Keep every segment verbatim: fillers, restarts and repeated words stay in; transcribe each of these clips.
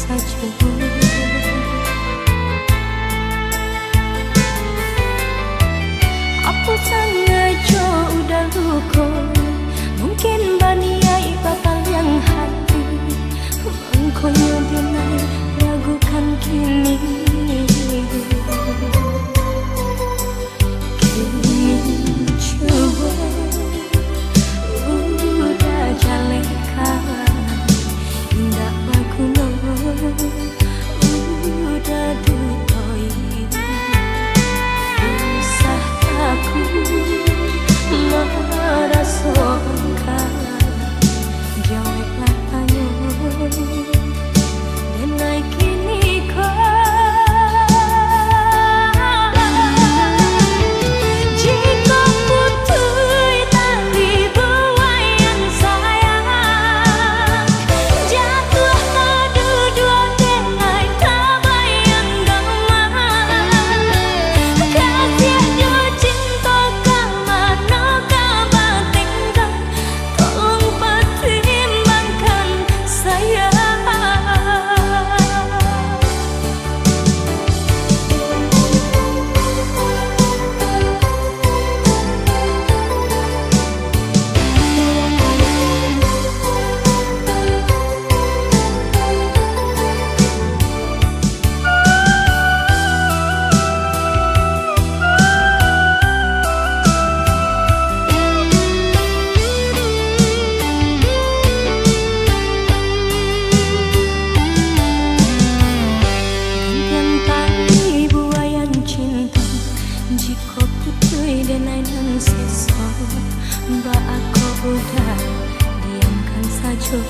Apo sangajo udah luko, mungkin baniaik bapaliang hati, mangkonyo denai ragukan kini. Kini cubo udah jalehkan, indak baguno udah dutoi. Usah takuik maraso angkah, jaweklah tanyo. Denai kini ko, jikok putuih tali buwai nan sayang, jatuah taduduak denai tabayang gamang. Kasiah jo cinto ka mano ka batinggang. Tolong patimbangkan, sayang. Gantian tali buayan cinto, jikok putuih denai nan seso, baa kok udah diamkan sajo.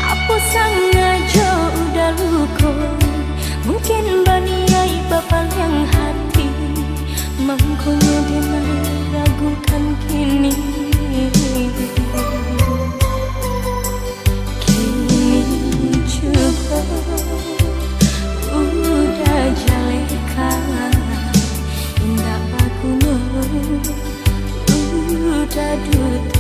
Apo sangajo udah luko, mungkin baniaik bapaliang hati, mangkonyo denai ragukan kini. Kini cubo udah jalehkan, indak baguno udah dutoi.